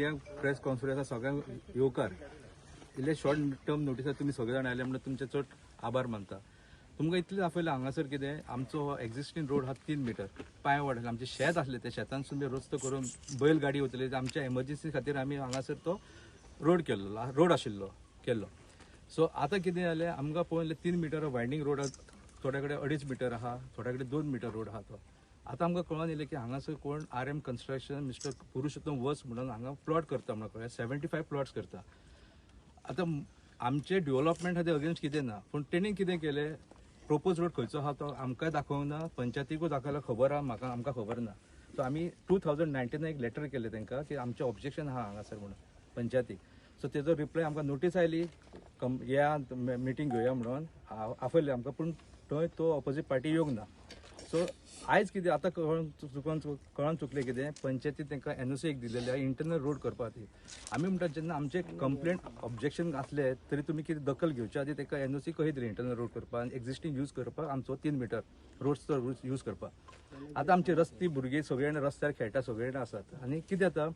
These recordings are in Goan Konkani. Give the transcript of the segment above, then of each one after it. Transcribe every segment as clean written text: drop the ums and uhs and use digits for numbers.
मिडिया प्रेस कॉन्फरन्सा सगळ्यांक येवकार. इल्ले शॉर्ट टर्म नोटिसार तुमी सगळे जाण आयले म्हणून तुमचे चड आभार मानता. तुमकां इतलें दाखयलें हांगासर कितें आमचो हो एक्झिस्टींग रोड हा 3 मिटर पांय वाड आमचें शेत आसलें, त्या शेतानसून बी रस्तो करून बैल गाडी वतली. आमच्या एमर्जन्सी खातीर आमी हांगासर तो रोड केल्लो, रोड आशिल्लो केल्लो. सो आतां कितें जालें, आमकां पळोवन 3 मिटर वायंडींग रोड आहा, थोड्या कडेन 2.5 मिटर आहा, थोड्या कडेन 2 मिटर रोड आहा. तो आतां आमकां कळोन येयलें की हांगासर कोण R M construction mister Purushottam Vas म्हणून हांगा प्लॉट करता म्हणून कळ्ळें, 75 प्लॉट्स करता. आतां आमचे डेव्हलपमेंट खातीर अगेन्स्ट कितें ना, पूण तेणी कितें केलें, प्रोपोज रोड खंयचो आहा तो आमकां दाखोवंक ना, पंचायतीकूय दाखयला खबर आहा म्हाका, आमकां खबर ना. सो आमी 2019 एक लेटर केलें तांकां की आमचें ऑब्जेक्शन आहा हांगासर म्हणून पंचायतीक. सो तेजो रिप्लाय आमकां नोटीस आयली, कम या, मिटींग घेवया म्हणून आपयलें आमकां, पूण थंय तो ऑपोजीट पार्टी येवंक ना. सो आयज कितें आतां कळोन चुकलें कितें, पंचायती तांकां एनओसी एक दिलेली आहा इंटरनल रोड करपा खातीर. आमी म्हणटात, जेन्ना आमचे कंप्लेंट ऑब्जेक्शन आसले तरी तुमी कितें दखल घेवच्या आदी तांकां एनओसी कशी दिली इंटरनल रोड करपाक आनी एक्झिस्टींग यूज करपाक आमचो 3 मिटर रोड यूज करपाक? आतां आमचे रस्ते, भुरगीं सगळे जाण रस्त्यार खेळटा, सगळे जाण आसात आनी कितें जाता,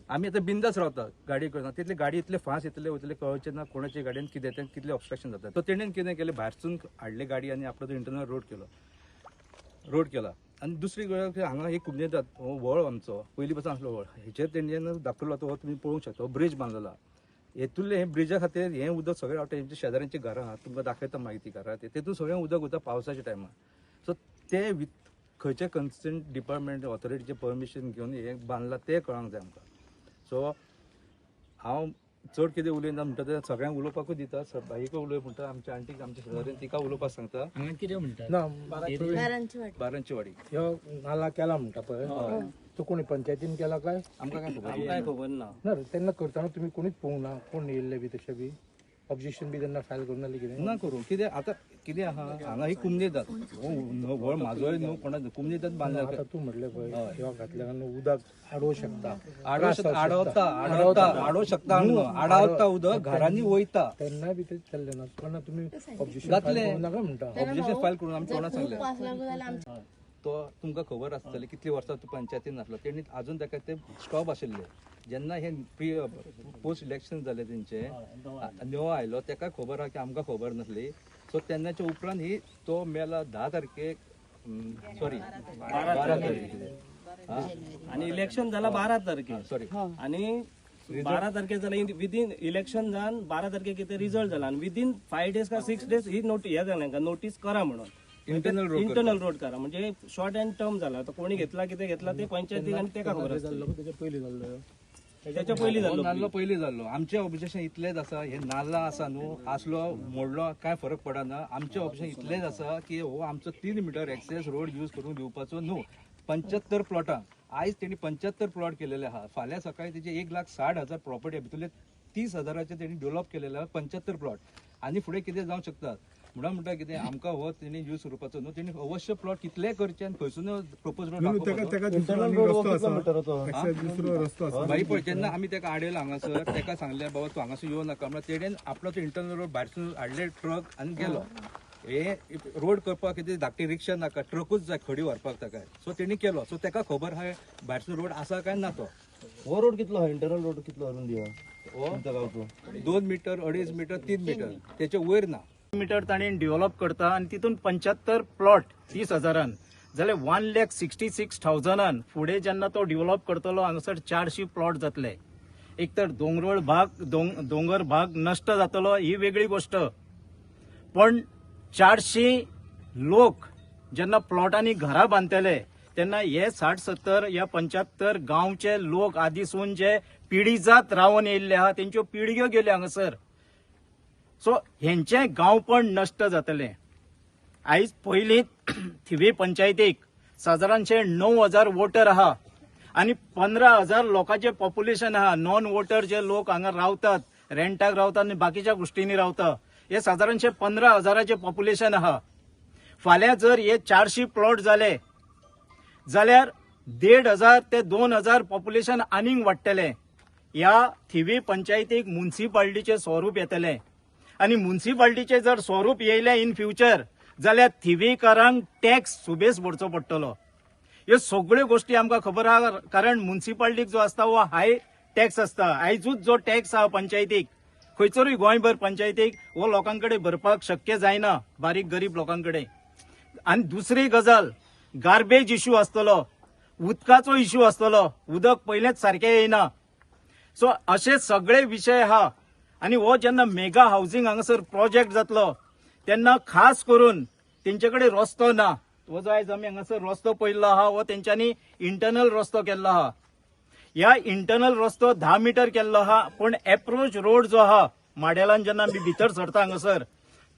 आमी आतां बिंदास रावता, गाडी करना. तितले गाडी इतले फास्ट येतले वयतले, कळचें ना कोणाच्या गाडयेन कितें तें, कितलें ऑब्स्ट्रक्शन जाता. सो तेणेन कितें केलें, भायरसून हाडले गाडी आनी आपलो तो इंटरनल रोड केलो, रोड केला. आनी दुसरी गजाल की हांगा एक कुमनेदाद हो व्हळ आमचो पयलीं पासून आसलो व्हळ, हेचेर तेंच्यानी दाखयलो. तो हो तुमी पळोवंक शकता, हो ब्रिज बांदलेलो. हेतूंतलें हें ब्रिजा खातीर हें उदक सगळें रावता. हेंच्या शेजाऱ्यांची घरां आहा, तुमकां दाखयता मागीर ती घरां, तेतून सगळें उदक वता पावसाच्या टायमार. सो ते विथ खंयचे कन्सर्न डिपार्टमेंट ऑथॉरिटीचें परमिशन घेवन हें बांदलां तें कळोंक जाय आमकां. सो हांव चड कितें उलयना म्हणटा, तें सगळ्यांक उलोवपाकूच दिता. बाईकूय उलय म्हणटा, आमच्या आंटीक, आमच्या शेजाऱ्यान तिका उलोवपाक सांगता. हांगा कितें म्हणटात? ना. बारांची वाट. बारांची वाडी. ह्यो नाला केला म्हणटा पळय, तो कोणी पंचायतीन केला काय? आमकां काय खबर. काय खबर ना. ना रे, तेन्ना करतना तुमी कोणीच पळोवंक ना, कोण येयल्ले बी तशें बी ऑब्जेक्शन बी तेन्ना फायल करून जालें कितें? ना करूं. कितें आतां कितें आहा, हांगा ही कुमनेदाद हो व्हड म्हाजोय न्हू, कोणा कुमनेदाद बांदला. आतां तूं म्हटलें पळय, ह्यो घातल्या कारणान उदक आडोवं शकता. आडवता, आडवता, आडोवं शकता न्हू, आडावता, उदक घरांनी वयता. तेन्ना बी तें चल्लें ना कोणा, तुमी ऑब्जेक्शन फायल जातलें. करूं नाका म्हणटा. ऑब्जेक्शन फायल करून आमी कोणा सांगलें? खूप पास लागू जाल्यार आमच्या तो तुमकां खबर आसतली कितली वर्सां तो पंचायतीन नासलो, तेणी अजून ताका ते स्टॉप आशिल्ले. जेन्ना हे प्री पोस्ट इलेक्शन जालें तेंचे, नवो आयलो, ताका खबर आहा की आमकां खबर नासली. सो तेन्नाच्या उपरांत ही तो मेला 10 तारखेक, सॉरी, 12 तारखेक. आणि इलेक्शन झाला 12 तारखे. सॉरी. आणि 12 तारखे झाला, विदीन इलेक्शन जावन 12 तारखे कितें रिजल्ट जाला आणि विदीन 5 डेज का 6 डेज ही नोटीस हे जालें, नोटीस करा म्हणून. Internal road. इंटरनल रोड करा म्हणजे शॉर्ट अँड टर्म जाला. तो कोणी घेतला, कितें घेतला ते पंचायतीक आणि तेका खबर आसतलें. जाल्लो तेच्या पयलीं जाल्लो? त्याच्या पयलीं जाल्लो. नाल्लो पयलीं जाल्लो. आमचें ऑब्जेक्शन इतलेंच आसा, हे नाल्ला आसा न्हू, आसलो मोडलो कांय फरक पडना. आमचें ऑब्जेक्शन इतलेंच आसा की हो आमचो 3 मिटर एक्सेस रोड यूज करून दिवपाचो न्हू 75 प्लॉटांक. आयज तेणी 75 प्लॉट केलेले आहा, फाल्यां सकाळी तेजे 1,60,000 प्रॉपर्टी भितरले 30 हजाराचे तेणी डेव्हलप केलेले आहा 75 प्लॉट आनी फुडें कितें जावंक शकतात म्हणून म्हणटा कितें आमकां हो तेणी यूज करपाचो न्हू. तेणी अवश्य प्लॉट कितले करचे आनी खंयसून प्रपोज रोड. न्हू, तेका तेका दुसरो आनी रस्तो आसा, एक्सेस दुसरो रस्तो आसा. बाई पळय, जेन्ना आमी तेका आडयलो हांगासर, तेका सांगलें, बाबा तूं हांगासर येवं नाका म्हणल्यार, तेणेन आपलो तो इंटरनल रोड भायरसून हाडले ट्रक आनी गेलो. हे रोड करपाक कितें धाकटी रिक्षा नाका, ट्रकूच जाय खडी व्हरपाक ताका. सो तेणी केलो. सो तेका खबर आहा भायरसून रोड आसा काय ना तो. हो रोड कितलो हा, इंटरनल रोड कितलो रुंदी हा? हो तुमच्या गावचो. 2 मिटर, 2.5 मिटर, 3 मिटर, तेचे वयर ना. मिटर ताणें डेव्हलप करता आनी तितून 75 प्लॉट 30 हजारान जाल्यार 1,66,000 फुडें जेन्ना तो डेव्हलप करतलो, हांगासर 400 प्लॉट जातले. एक तर दोंगरोळ भाग, दोंगर भाग नश्ट जातलो ही वेगळी गोश्ट, पण 400 लोक जेन्ना प्लॉटांनी घरां बांदतले तेन्ना हे 60-70 या 75 गांवचे लोक आदीसून जे पिढी जात रावन येयल्ले आहा, तेंच्यो पिळग्यो गेल्यो हांगासर, सो हेंचें गांवपण नश्ट जातलें. आयज पयलीं थिवी पंचायतीक सादारणशे 9000 वोटर आहा आनी 15,000 लोकांचें पॉप्युलेशन आहा. नॉन वोटर जे लोक हांगा रावतात, रेंटाक रावतात आनी बाकीच्या गोश्टींनी रावता, हे सादारणशे 15 हजाराचें पॉप्युलेशन आहा. फाल्यां जर हे 400 प्लॉट जाले जाल्यार 1500 ते 2000 पॉप्युलेशन आनीक वाडटलें. ह्या थिवी पंचायतीक मुन्सिपाल्टीचें स्वरूप येतलें आनी मुन्सिपाल्टीचें जर स्वरूप येयलें इन फ्युचर जाल्यार थिवीकारांक टॅक्स सुबेज भरचो पडटलो. ह्यो सगळ्यो गोश्टी आमकां खबर आहा, कारण मुन्सिपाल्टीक जो आसता हो हाय टॅक्स आसता. आयजूच जो टॅक्स आहा पंचायतीक खंयसरूय गोंयभर पंचायतीक हो लोकां कडेन भरपाक शक्य जायना, बारीक गरीब लोकां कडेन. आनी दुसरी गजाल, गार्बेज इश्यू आसतलो, उदकाचो इश्यू आसतलो, उदक पयलेंच सारकें येयना. सो अशे सगळे विशय आहा. आनी हो जेन्ना मेगा हावजींग हांगासर प्रोजेक्ट जातलो तेन्ना खास करून तेंचे कडेन रस्तो ना. हो जो आयज आमी हांगासर रस्तो पळयल्लो आहा हो तेंच्यांनी इंटरनल रस्तो केल्लो आहा. ह्या इंटरनल रस्तो 10 मिटर केल्लो आहा, पूण एप्रोच रोड जो आहा माडेलान जेन्ना आमी भितर सरता हांगासर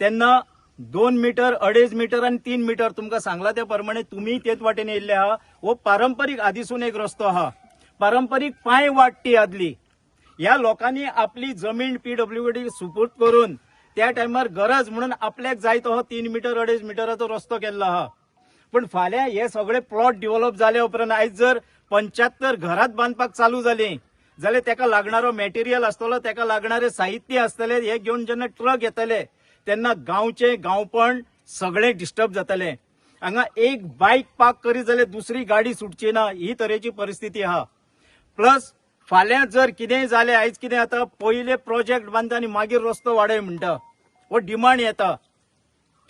तेन्ना 2 मिटर, 2.5 मिटर आनी 3 मिटर तुमकां सांगला त्या प्रमाणे तुमी तेच वाटेन येयल्ले आहा. हो पारंपरीक आदीसून एक रस्तो आहा, पारंपरीक पांय वाट ती आदली. ह्या लोकांनी आपली जमीन पीडब्ल्यूडी सुपूर्द करून त्या टायमार गरज म्हणून आपल्याक जाय तो हो 3 मिटर 2.5 मिटराचो रस्तो केल्लो आहा. पण फाल्यां हे सगळे प्लॉट डिव्हलप जाले उपरांत आयज जर 75 घरात बांदपाक चालू जाली जाल्यार तेका लागणारो मटेरियल आसतलो, तेका लागणारे साहित्य आसतले, हे घेवन जेन्ना ट्रक येतले तेन्ना गांवचे गांवपण सगळें डिस्टर्ब जातलें. हांगा एक बायक पार्क करीत जाल्यार दुसरी गाडी सुटची ना, ही तरेची परिस्थिती आहा. प्लस फाल्यां जर कितेंय जालें, आयज कितें जाता, पयले प्रोजेक्ट बांदता आनी मागीर रस्तो वाडय म्हणटा, हो डिमांड येता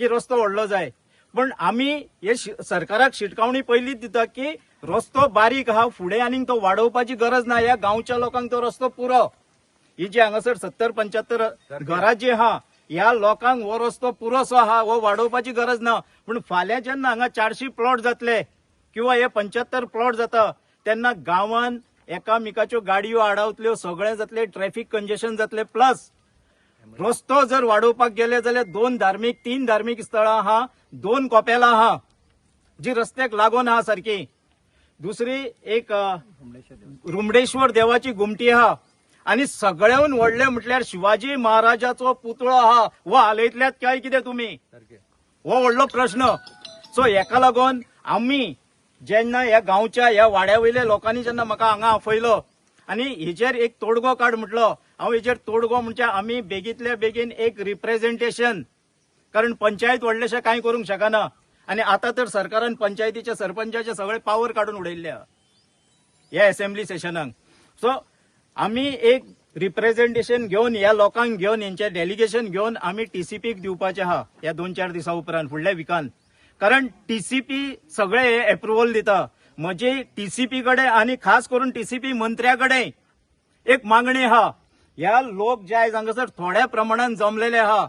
की रस्तो व्हडलो जाय. पण आमी हे सरकाराक शिटकावणी पयलींच दिता की रस्तो बारीक आहा, फुडें आनीक तो वाडोवपाची गरज ना. ह्या गांवच्या लोकांक तो रस्तो पुरो. ही जी हांगासर 70-75 घरां जी आहा ह्या लोकांक हो रस्तो पुरोसो आहा, हो वाडोवपाची गरज ना. पूण फाल्यां जेन्ना हांगा 400 प्लॉट जातले किंवा हे 75 प्लॉट जाता तेन्ना गांवान एकामेकाच्यो गाडयो आडावतल्यो, सगळें जातलें, ट्रॅफिक कंजेशन जातलें. प्लस रस्तो जर वाडोवपाक गेले जाल्यार 2 धार्मीक 3 धार्मीक स्थळां आहा, 2 कोपेलां आहा जी रस्त्याक लागून आहा सारकी. दुसरी एक रुमडेश्वर देवाची घुमटी आहा. आनी सगळ्याहून व्हडलें म्हटल्यार शिवाजी महाराजाचो पुतळो आहा, हो हालयतल्यात काय कितें तुमी, हो व्हडलो प्रश्न. सो हेका लागून आमी जेन्ना ह्या गांवच्या ह्या वाड्या वयल्या लोकांनी जेन्ना म्हाका हांगा आफयलो आनी हेजेर एक तोडगो काड म्हटलो, हांव हेजेर तोडगो म्हणजे आमी बेगीतल्या बेगीन एक रिप्रेझेंटेशन, कारण पंचायत व्हडलेशें कांय करूंक शकना. आनी आतां तर सरकारान पंचायतीचे सरपंचाचे सगळे पावर काडून उडयल्ले ह्या असेंब्ली सेशनाक. सो आमी एक रिप्रेझेंटेशन घेवन ह्या लोकांक घेवन हेंचे डेलिगेशन घेवन आमी टीसीपीक दिवपाचें आहा ह्या 2-4 दिसां उपरांत फुडल्या विकान. कारण टीसीपी सगळे हे एप्रुवल दिता. म्हजी टीसीपी कडेन आनी खास करून टीसीपी मंत्र्या कडेन एक मागणी आहा, ह्या लोक जे आयज हांगासर थोड्या प्रमाणान जमलेले आहा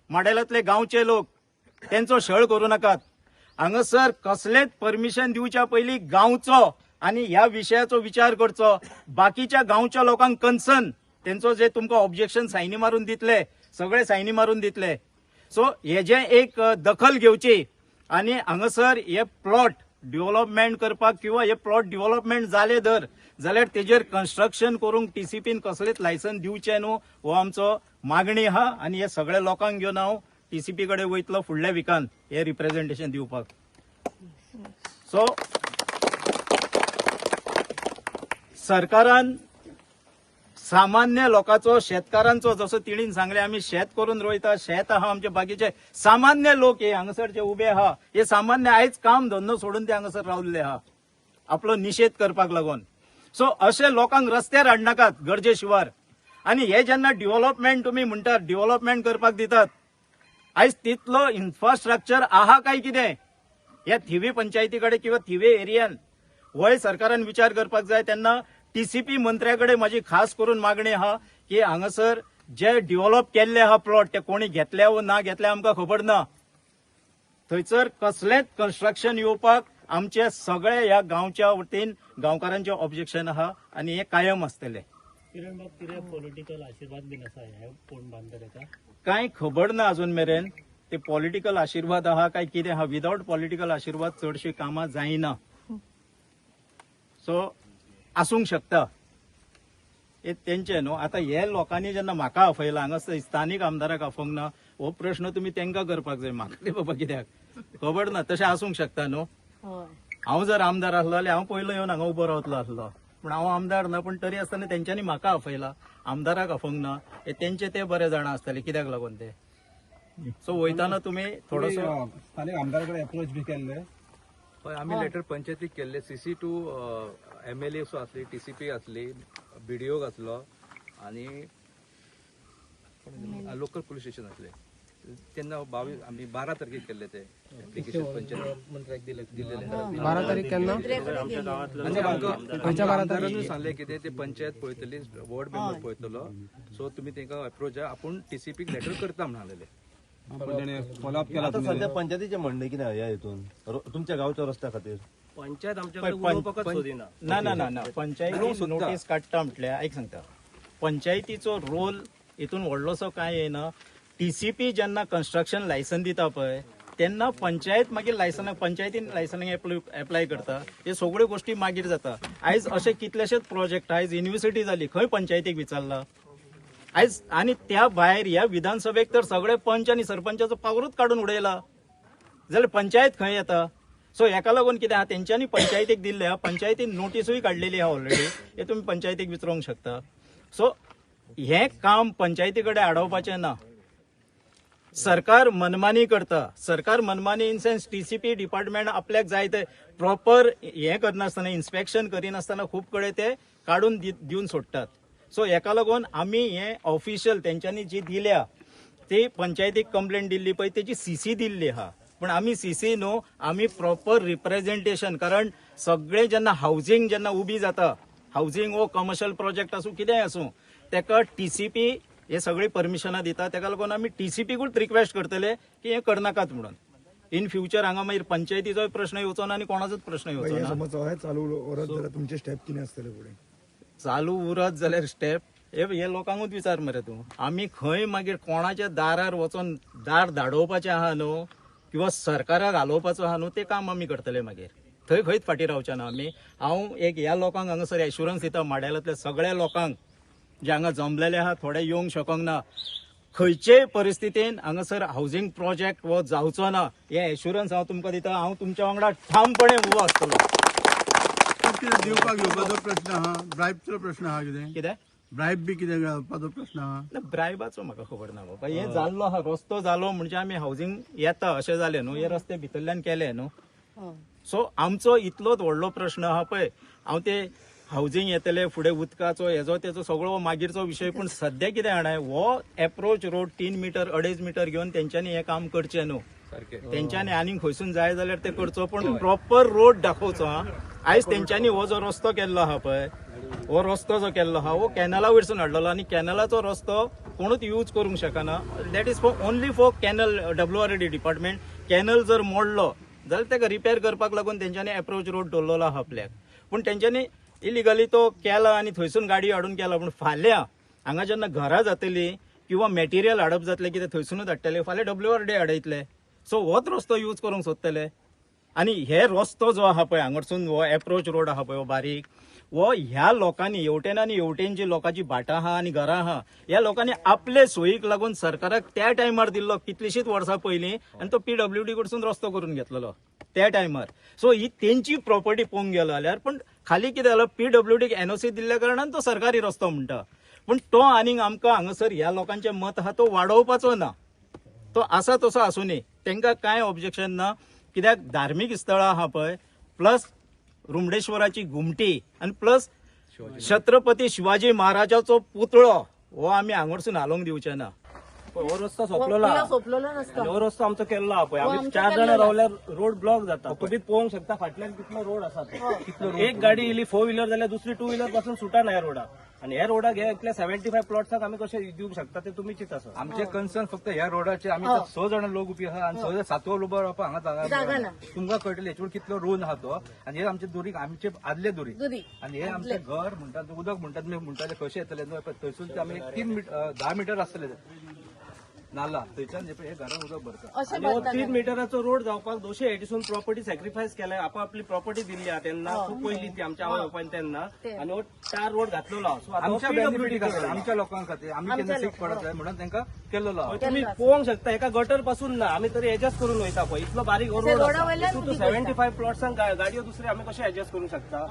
माडेलांतले गांवचे लोक, तेंचो छळ करूं नाकात. हांगासर कसलेच परमिशन दिवच्या पयलीं गांवचो आनी ह्या विशयाचो विचार करचो. बाकीच्या गांवच्या लोकांक कन्सर्न तेंचो जे तुमकां ऑब्जेक्शन सायनी मारून दितले, सगळे सायनी मारून दितले. सो हेजें एक दखल घेवची आनी हांगासर हे प्लॉट डिव्हलपमेंट करपाक किंवा हे प्लॉट डिव्हलपमेंट जाले धर जाल्यार तेजेर कन्स्ट्रक्शन करूंक टीसीपीन कसलेच लायसन दिवचें न्हू, हो आमचो मागणी आहा. आनी हे सगळे लोकांक घेवन हांव टीसीपी कडेन वयतलो फुडल्या विकान हे रिप्रेझेंटेशन दिवपाक. सो सरकारान सामान्य लोकांचो, शेतकारांचो, जसो तिणेन सांगलें आमी शेत करून रोयता, शेत आहा आमचे, बाकीचे सामान्य लोक हे हांगासर जे उबे आहा हे सामान्य आयज काम धंदो सोडून ते हांगासर रावल्ले आहा आपलो निशेध करपाक लागून. सो अशे लोकांक रस्त्यार हाडनाकात गरजे शिवार. आनी हे जेन्ना डिव्हलपमेंट तुमी म्हणटात, डिव्हलपमेंट करपाक दितात, आयज तितलो इन्फ्रास्ट्रक्चर आहा काय कितें ह्या थिवी पंचायती कडेन किंवा थिवे एरियान, होय सरकारान विचार करपाक जाय. तेन्ना टीसीपी मंत्र्या कडेन म्हाजी खास करून मागणी आहा की हांगासर जे डिव्हलप केल्ले आहा प्लॉट ते कोणी घेतल्या वो ना घेतल्या आमकां खबर ना, थंयसर कसलेंच कन्स्ट्रक्शन येवपाक आमचे सगळे ह्या गांवच्या वतीन गांवकारांचे ऑब्जेक्शन आहा आनी हे कायम आसतले. किरण बाब, कितें पॉलिटिकल आशिर्वाद बीन आसा हे कोण बांदता तेका? कांय खबर ना अजून मेरेन ते पॉलिटिकल आशिर्वाद आहा काय कितें आहा. विदावट पॉलिटिकल आशिर्वाद चडशीं कामां जायना, सो आसूंक शकता हे तेंचे न्हू. आतां हे लोकांनी जेन्ना म्हाका आफयला हांगा स्थानीक आमदाराक आफोवंक ना, हो प्रश्न तुमी तेंकां करपाक जाय, म्हाका रे बाबा कित्याक खबर ना. तशें आसूंक शकता न्हू. हांव जर आमदार आसलो जाल्यार हांव पयलो येवन हांगा उबो रावतलो आसलो, पूण हांव आमदार ना. पूण तरी आसतना तेंच्यांनी म्हाका आफयला, आमदाराक आफोवंक ना, हे तेंचे ते बरे जाणा आसतले कित्याक लागून ते. सो वयताना तुमी थोडोसो स्थानीक आमदारा कडेन अप्रोच बी केल्ले? हय, आमी लेटर पंचायतीक केल्ले, CC to MLA so आसली, टीसीपी आसली, बीडीओ आसलो आनी लोकल पुलीस स्टेशन आसले तेन्ना 22 आमी 12 तारखेक केल्ले ते एप्लिकेशन पंचायत मंत्र्याक दिले. दिल्लेले. 12 तारीख केन्ना? आनी आमकां आमदारानूय सांगलें कितें ते पंचायत पळयतली, वॉर्ड मेंबर पळयतलो, सो तुमी तांकां अप्रोच आपूण टीसीपीक लेटर करता म्हणालेले. आता सध्या पंचायतीचें म्हणणें कितें ह्या हितून तुमच्या गांवच्या रस्त्या खातीर? पंचायत आमच्याकडे उलोवपाकच सोदिना. ना ना ना ना, पंचायती नोटीस काडटा म्हटल्यार आयक सांगता, पंचायतीचो रोल हितून व्हडलोसो कांय येना. टीसीपी जेन्ना कन्स्ट्रक्शन लायसन दिता पळय तेन्ना पंचायत मागीर लायसनाक, पंचायतीन लायसनाक एप्लाय करता. हे सगळ्यो गोश्टी मागीर जाता. आयज अशे कितलेशेच प्रोजेक्ट, आयज युनिवर्सिटी जाली, खंय पंचायतीक विचारला आयज? आनी त्या भायर ह्या विधानसभेक तर सगळे पंच आनी सरपंचाचो पावरूच काडून उडयला, जाल्यार पंचायत खंय येता? सो हेका लागून कितें आहा, तेंच्यांनी पंचायतीक दिल्ले आहा, पंचायतीन नोटिसूय काडलेली आहा ऑलरेडी, हे तुमी पंचायतीक विचारूंक शकता. सो हें काम पंचायती कडेन आडोवपाचें ना. सरकार मनमानी करता. सरकार मनमानी इन सेन्स टीसीपी डिपार्टमेंट आपल्याक जाय ते प्रॉपर हें करनासतना, इन्स्पेक्शन करिनासतना खूब कडेन ते काडून दिवन सोडटात. सो हेका लागून आमी हें ऑफिशियल तेंच्यांनी जी दिल्या ती पंचायतीक कंप्लेंट दिल्ली पळय तेजी सीसी दिल्ली आहा, पूण आमी सीसी न्हू, आमी प्रॉपर रिप्रेझेंटेशन. कारण सगळे जेन्ना हावजींग जेन्ना उबी जाता, हावजींग वो कमर्शियल प्रोजेक्ट आसूं कितेंय आसूं, तेका टीसीपी हे सगळी परमिशनां दिता. तेका लागून आमी टीसीपीकूच रिक्वेस्ट करतले की हें करनाकात म्हणून. इन फ्युचर हांगा मागीर पंचायतीचोय प्रश्न येवचो ना आनी कोणाचोच प्रश्न येवचो ना. समज हय चालू उरत जाल्यार तुमचे स्टेप कितें आसतले फुडें? चालू उरत जाल्यार स्टेप हे लोकांकूच विचार मरे तूं. आमी खंय मागीर कोणाच्या दारार वचोन दार धाडोवपाचें आहा न्हू किंवा सरकाराक घालोवपाचो आहा न्हू, तें काम आमी करतले मागीर. थंय खंयच फाटीं रावचे ना आमी. हांव एक ह्या लोकांक हांगासर एश्युरन्स दिता, माड्यालांतल्या सगळ्या लोकांक जे हांगा जमलेले आहा, थोडे येवंक शकोंक ना, खंयचेय परिस्थितीन हांगासर हावजींग प्रोजेक्ट हो जावचो ना हे एश्युरन्स हांव तुमकां दिता. हांव तुमच्या वांगडा ठामपणे उबो आसतलो. कितें दिवपाक घेवपाचो प्रश्न आहा, ब्रायबचो प्रश्न आहा कितें? कितें ब्रायब बी कितें घालपाचो प्रश्न आहा? ना, ब्रायबाचो म्हाका खबर ना बाबा. हे जाल्लो आहा रस्तो जालो म्हणजे आमी हावजींग येता अशें जालें न्हू, हे रस्ते भितरल्यान केले न्हू. सो आमचो इतलोच व्हडलो प्रश्न आहा पळय, हांव ते हावजींग येतले फुडें उदकाचो हेजो तेजो सगळो मागीरचो विशय, पूण सद्या कितें जाणा, हो एप्रोच रोड 3 मिटर 2.5 मिटर घेवन तेंच्यांनी हें काम करचें न्हू. तेंच्यांनी आनीक खंयसून जाय जाल्यार ते करचो, पूण प्रॉपर रोड दाखोवचो. हा, आयज तेंच्यांनी हो जो रस्तो केल्लो आहा पळय, हो रस्तो जो केल्लो आहा हो कॅनला वयरसून हाडलेलो आनी कॅनलाचो रस्तो कोणूच यूज करूंक शकना. That is for only for canal WRD department. Canal जर मोडलो जाल्यार ताका रिपेर करपाक लागून तेंच्यांनी एप्रोच रोड दवरलेलो आहा आपल्याक, पूण तेंच्यांनी इलिगली तो केला आनी थंयसून गाडी हाडून केला. पूण फाल्यां हांगा जेन्ना घरां जातली किंवा मटेरियल हाडप जातलें कितें थंयसुनूच हाडटले, फाल्यां WRD हाडयतले. सो होच रस्तो यूज करूंक सोदतले. आनी हे रस्तो जो आहा पळय हांगासून हो एप्रोच रोड आहा पळय हो बारीक, हो ह्या लोकांनी हेवटेन आनी हेवटेन जी लोकांची भाटां आहा आनी घरां आहा ह्या लोकांनी आपले सोयीक लागून सरकाराक त्या टायमार दिल्लो कितलीशीच वर्सां पयलीं, आनी तो PWD कडसून रस्तो करून घेतलेलो त्या टायमार. सो ही तेंची प्रॉपर्टी पळोवंक गेलो जाल्यार, पूण खाली कितें जालो PWDक NOC दिल्ल्या कारणान तो सरकारी रस्तो म्हणटा, पूण तो आनीक आमकां हांगासर ह्या लोकांचें मत आहा तो वाडोवपाचो ना, तो आसा तसो आसूं न्ही, तांकां कांय ऑब्जेक्शन ना. कित्याक धार्मीक स्थळां आहा पळय, प्लस रुमडेश्वराची घुमटी आनी प्लस छत्रपती शिवाजी महाराजाचो पुतळो हो आमी हांगासून हालोवंक दिवचे ना. हो रस्तो सोंपलेलो आहा. सोंपलेलो रस्तो आनी हो रस्तो आमचो केल्लो आहा पळय, आमी आमचो 4 जाणां केल्लो. रावल्यार रोड ब्लॉक जाता. तुमी पळोवंक शकता फाटल्यान कितलो रोड आसा तो. एक गाडी इली 4 व्हिलर जाल्यार दुसरी 2 व्हिलर पासून सुटाना ह्या रोडाक. आनी ह्या रोडाक हे इतले 75 प्लॉट्साक आमी कशे दिवंक शकता ते तुमी चिंता सर. आमचे कन्सर्न फक्त ह्या रोडाचे. आमी 6 जाणां लोक उबी आहा आनी 6 सातवो उबो रावपाक हांगा जागा ना. तुमकां कळटलें हेचेर कितलो रोन आहा तो. आनी हे आमचे दुरीग, आमचे आदले दुरीग, आनी हे आमचें घर म्हणटात उदक म्हणटात तुमी म्हणटाले कशें येतलें न्हू, थंयसून आमी 3 मिटर 10 मिटर आसतले नाला, थंयच्यान हे घरान उदक भरता. अशें आनी हो 3 मिटराचो रोड जावपाक 200 प्रॉपर्टी सॅक्रिफायस केल्या, आपापली प्रॉपर्टी दिल्ली आहा तेन्ना, खूब पयलीं ती आमच्या आवय बापायन तेन्ना, आनी हो 4 रोड घातलेलो आहा. सो आतां आमच्या PWD बेनिफिटी खातीर, केलेलो. आमच्या लोकां खातीर, आमी केन्ना सीक पडत जाय म्हणून तांकां केल्लो आहा. तुम्ही पळोवंक शकता एका गटर पासून ना आमी तरी एडजस्ट करून वयता पळय, इतलो बारीक हो रोड रोडा वयल्यान आसा. उदीक 75 प्लॉट्सांक गाडयो दुसरे आमी कशे एडजस्ट करूंक शकता?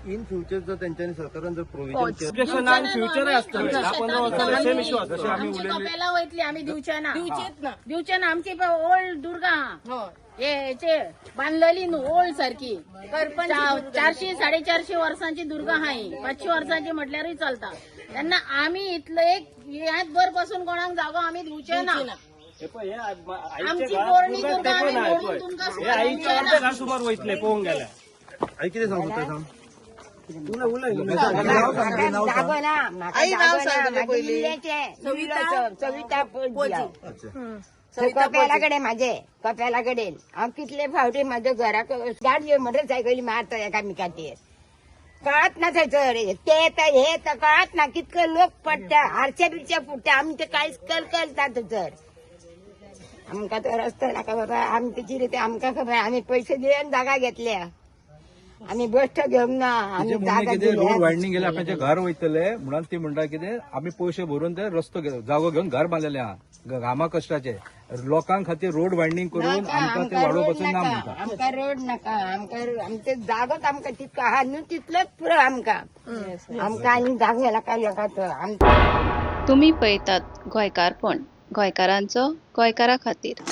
इन फ्युचर जर तेंच्यांनी सरकारान जर प्रोविजन ऑब्जेक्शन ना, इन फ्युचरय आसतलें. 10-15 वर्सां सेम इश्यू आसतलो. आमची कपेलां वयतली आमी दिवचे दिवचे ना. दिवचेच ना. दिवचे ना. आमची ओल्ड दुर्गा हा. हय. हे हेचे बांधलेली न्हू ओल्ड सारखी. करपंच दुर्गा. 400 450 वर्सांची दुर्गा हा ही. 500 वर्सांची म्हटल्यारूय चलता. तेन्ना आमी इतलो एक ह्यात भर पासून कोणाक जागो आमी दिवचे ना. दिवचे ना. हे पळय, हे आईच्या आमची घरात पोरणी दुर्गा दुर्गा तेकून आमी आहे मोडून पळय. तुमकां हे आईच्या दिवचे अर्ध्या ना. घर सुमार वयतले पळोवंक गेल्यार. आई कितें सांगू सोदता सांग. जागो ना म्हाका आई, नाव जागो ना सांग तुजें म्हाजें पयलीं. इल्लेंचें. सविता? सविता पोजी. पोजी कपेला कडेन म्हाजे कपेला कडेन हांव कितले फावटी म्हाज्या घराक गाडयो मोटरसायकली मारता एकामेकाचेर. कळत ना थंयसर ते येता हे येता कळत ना. कितको लोक पडटा, आरशे बिरशे फुट्टा. आमी ते कांयच कलकलता थंयसर. आमकां तो रस्तो नाका बाबा. आमी कितें ते आमकां खबर. आमी पयशे दिवन जागा घेतल्या. आमी बश्ट घेवंक ना. आमी तिचें म्हणणें जागा कितें, रोड दिल्या. वायडनींग गेल्यार आपल्याचें घर वयतले म्हणून ती म्हणटा कितें, आमी पयशे भरून ते रस्तो जागो घेवन घर बांदलेले आहा घामा कश्टाचे. लोकां खातीर रोड वायडनींग करून नाका, आमकां ते आमकां रोड वाडोवपाचो ना नाका. म्हणटा. आमकां रोड नाका. आमकां आमचे जागोच आमकां तितको आहा न्हू तितलोच पुरो आमकां. आमकां आनी जागो नाका लोकांचो आमकां. तुमी पळयतात गोंयकारपण, गोंयकारांचो गोंयकारा खातीर.